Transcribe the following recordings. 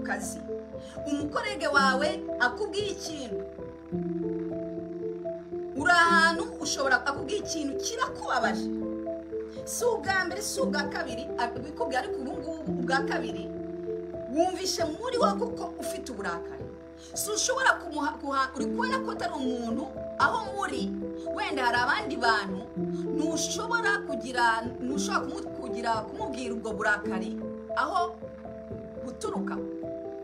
kazi, umukorege wawe akubwiye ikintu, uri ahantu ushobora akubwiye ikintu kirakubabaje, si ubwa mbere si ubwa kabiri abikubwiye, ariko ubu ngubu ubwa kabiri wumvishe muri wowe kuko ufite uburakari. Si ushobora kumuha, uri kubona ko atari umuntu aho muri, wenda hari abandi bantu ntushobora kugira, ntushobora kumubwira ubwo burakari aho buturuka,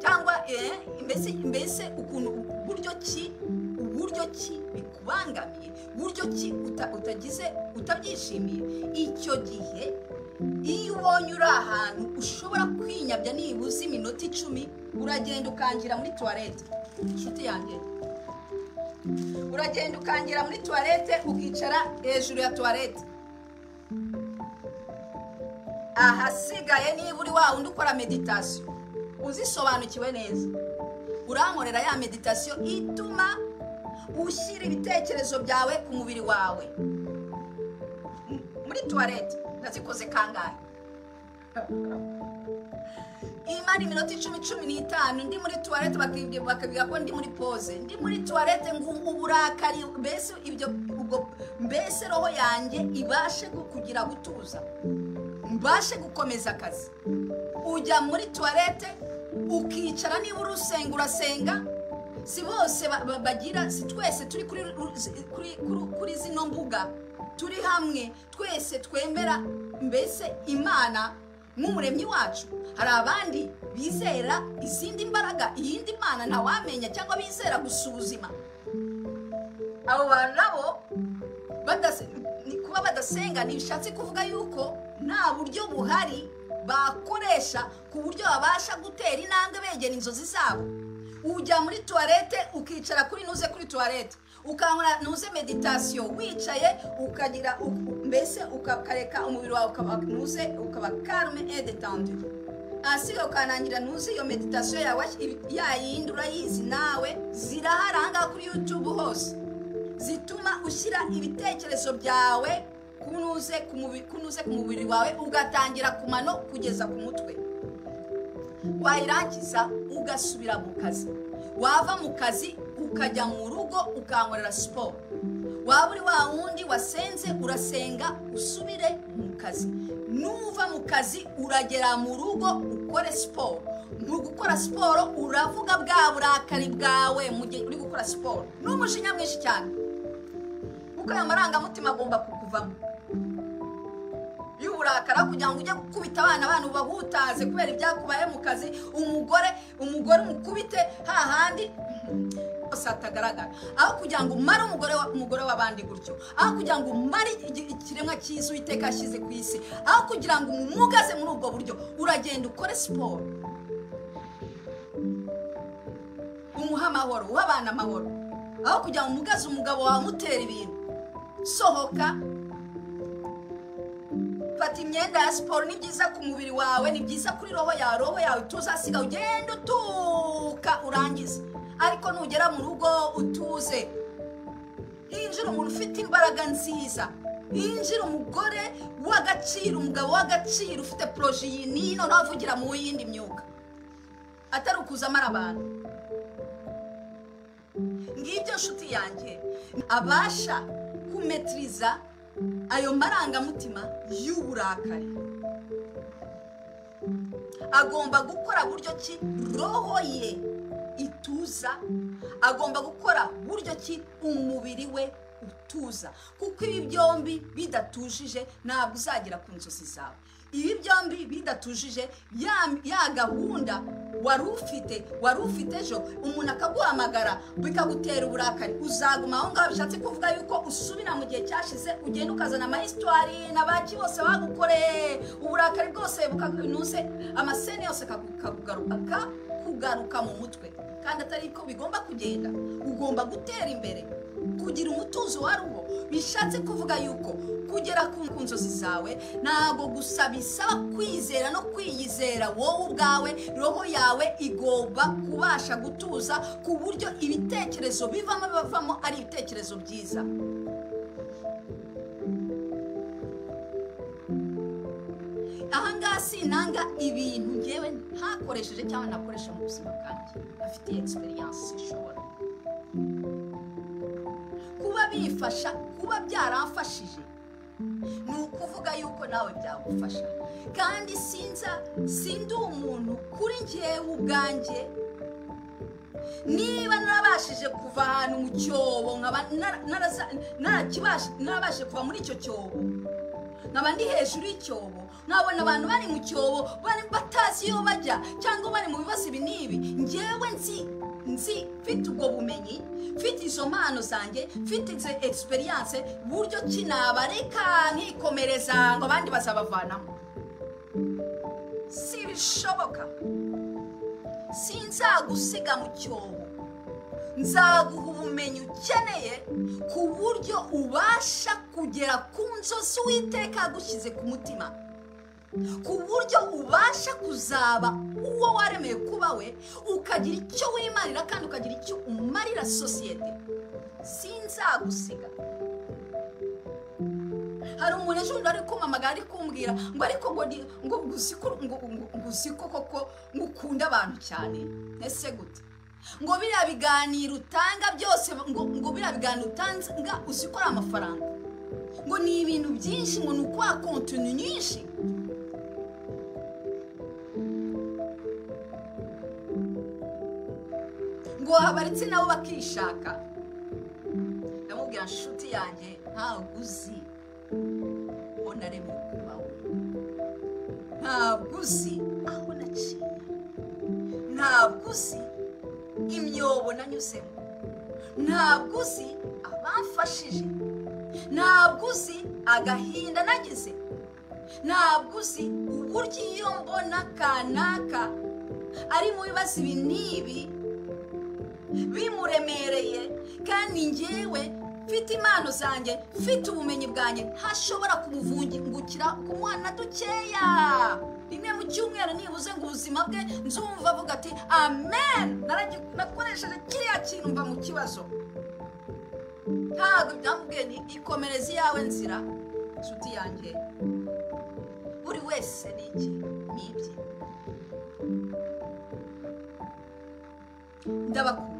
cyangwa mbese ukuntu uburyo ki bikubangamiye, buryo ki utagize utabyishimiye. Icyo gihe iyo ubonye uri ahantu ushobora kwinyabya nibuze iminota 10, uragenda ukangira muri toilette. Inshuti yanjye, uragenda ukangira muri toilette, ukicara hejuru ya toilette. Ahasigaye niba uri wa wundi ukora meditation uzisobanukiwe neza, urankorera ya meditation ituma ushyira ibitekerezo byawe ku mubiri wawe. Muri toilette nazikoze kangahe? Imana iminota 10, 15 ndi muri toilette, bakabwira ko ndi muri pause, ndi muri toilette ngo uburakari mbese ibyo ubwo mbese roho yanjye ibashe kugira gutuza, mbashe gukomeza akazi. Ujya muri toilette ukicara, niba urusenga urasenga, si bose bagira, si twese turi kuri zino mbuga turi hamwe twese twemera mbese Imana nk'umuremyi wacu. Hari abandi bizera izindi mbaraga, iyindi Mana ntawamenya, cyangwa bizera gusa ubuzima. Abo bantu nabo kuba badasenga ntibishatse kuvuga yuko nta buryo buhari bakoresha ku buryo babasha gutera intambwe begera inzozi zabo. Ujya muri toilette ukicara kuri nuze kuri toilette, ukanywa nuze meditation wicaye, ukagira mbese ukakareka umubiri wawe ukaba nuze, ukaba calme et détendu. Asiga ukanangira nuze iyo meditation yawe yayindi urayizi nawe, zirahari ahangaha kuri YouTube hose, zituma ushyira ibitekerezo byawe kunuze ku mubiri wawe, ugatangira ku mano kugeza ku mutwe. Wayirangiza ugasubira mu kazi, wava mu kazi ukajya mu rugo ukankorera siporo, waba uri wa wundi wasenze urasenga usubire mu kazi, nuva mu kazi uragera mu rugo ukore siporo. Mu gukora siporo uravuga bwa burakari bwawe mu gihe uri gukora siporo n'umujinya mwinshi cyane, kuko ayo marangamutima agomba kukuvamo y'uburakara, kugira ngo ujye gukubita abana abantu bahutaze kubera ibyakubaye mu kazi, umugore umukubite hahandi hose hatagaragara, aho kugira ngo umare umugore w'abandi gutyo, aho kugira ngo umare ikiremwa cyiza Uwiteka ashyize ku isi, aho kugira ngo umumugaze muri ubwo buryo, uragenda ukore siporo, umuha amahoro, uha abana amahoro, aho kugira ngo umugaze umugabo wawe umutera ibintu. Sohoka, fata imyenda ya siporo, ni byiza ku mubiri wawe, ni byiza kuri roho yawe, roho yawe tuzasiga ugenda utuka urangiza, ariko nugera mu rugo utuze. Hinjira umuntu ufite imbaraga nziza, hinjira umugore w'agaciro, umugabo w'agaciro ufite projet iyi nino, navugira mu yindi myuka atari ukuza amara abantu. Ngibyo nshuti yanjye, abasha kumetriza ayo marangamutima y'uburakari, agomba gukora buryo ki roho ye ituza, agomba gukora buryo ki umubiri we utuza, kuko ibi byombi bidatujije ntabwo uzagera ku nzozi zawe. Ibi byombi bidatujije, ya gahunda wari ufite ejo, umuntu akaguhamagara bikagutera uburakari, uzaguma aho ngaho. Bishatse kuvuga yuko usubira mu gihe cyashize, ugenda ukazana amahistoire n'abaki bose bagukoreye, uburakari bwose bukanuze, amasene yose kugaruka mu mutwe, kandi atari ko bigomba kugenda. Ugomba gutera imbere kugira umutuzo wa roho. Bishatse kuvuga yuko kugera ku nzozi zawe ntabwo gusa bisaba kwizera no kwiyizera wowe ubwawe, roho yawe igomba kubasha gutuza ku buryo ibitekerezo bivamo ari ibitekerezo byiza. Ahangaha sinanga ibintu ngewe ntakoresheje cyangwa nakoresha mu buzima bwanjye, afite experience ishobora kuba bifasha, kuba byaramfashije ni ukuvuga yuko nawe byagufasha. Kandi sindi umuntu kuri ngewe ubwanjye, niba narabashije kuva ahantu mu cyobo, nkaba narabashije kuva muri icyo cyobo, nkaba ndi hejuru y'icyobo, nkabona abantu bari mu cyobo bari batazi iyo bajya cyangwa bari mu bibazo ibi n'ibi, ngewe nzi mfite ubwo bumenyi, mfite izo mpano zanjye, mfite izo experience, buryo ki nabareka nkikomereza ngo abandi bazabavanamo, si bishoboka. Sinzagusiga mu cyobo, nzaguha ubumenyi ukeneye ku buryo ubasha kugera ku nzozi Uwiteka yagushyize ku mutima, ku buryo ubasha kuzaba uwo waremeye kuba we, ukagira icyo wimarira kandi ukagira icyo umarira sosiyete. Sinzagusiga. Hari umuntu ejo bundi ari kumpamagara ari kumbwira ngo ariko ngo uzi ko koko ngo ukunda abantu cyane. Ese gute? Ngo biriya biganiro utanga byose, ngo biriya biganiro utanga uzi ko ari amafaranga, ngo ni ibintu byinshi, ngo ni ukwa contenu nyinshi. Ngo wabaretse nabo bakishaka. Ndamubwira nshuti yanjye, ntabwo uzi uwo naremye kubaho, ntabwo uzi aho naciye, ntabwo uzi imyobo nanyuzemo, ntabwo uzi abamfashije, ntabwo uzi agahinda nagize, ntabwo uzi uburyo iyo mbona kanaka ari mu bibazo ibi n'ibi bimuremereye, kandi ngewe mfite impano zanjye, mfite ubumenyi bwanjye, ntashobora kumuvungukira kumuha na dukeya rimwe mu cyumweru nibuze ngo ubuzima bwe nzumva avuga ati amen, nakoresheje kiriya kintu mva mu kibazo. Ntabwo byamubwiye ni ikomereza iyawe nzira, nshuti yanjye. Buri wese ni iki ni ibye. Ndabakunda.